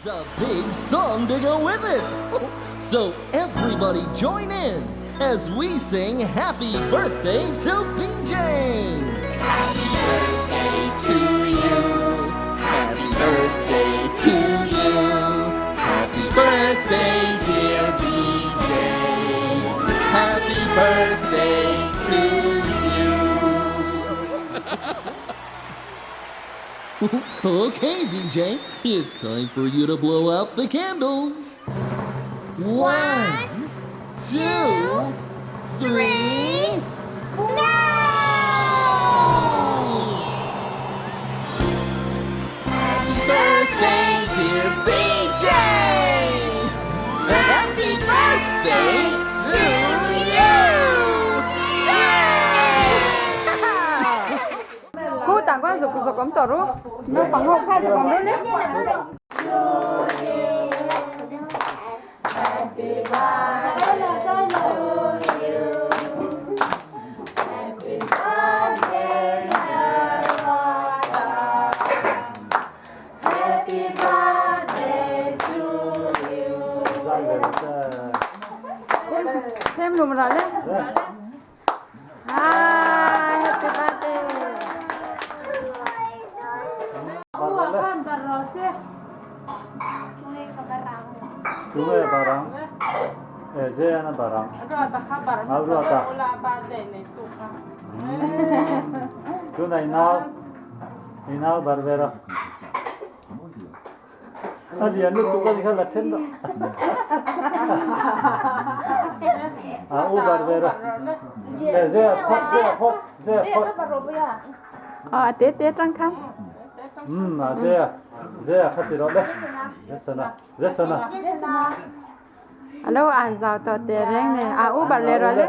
needs a big song to go with it. So everybody join in as we sing Happy Birthday to BJ. Happy birthday to you. Happy birthday to you. Happy birthday, dear BJ. Happy birthday to you. Okay, BJ, it's time for you to blow out the candles. One, two, three, blow! Happy birthday, dear BJ! Happy birthday to you! Yay! Khu tảng quan dục dục ống tỏ rú. Nó bằng hộp khai dục ống đấy. Thêm lùm rồi đấy. Hi, happy birthday. Tunge barang. Eh, ze ana barang. Aruata. Tuna inau. Inau barbera. Ali anu tu ka dikha lathen do. A u barbera. Eh, ze phot ze phot ze phot. Ờ, tế tế trăng khăn. A ze ze khati ro le. Ze sana. Ze sana. Alo an giàu tờ tế reng này. À, u bà lê rồi đấy.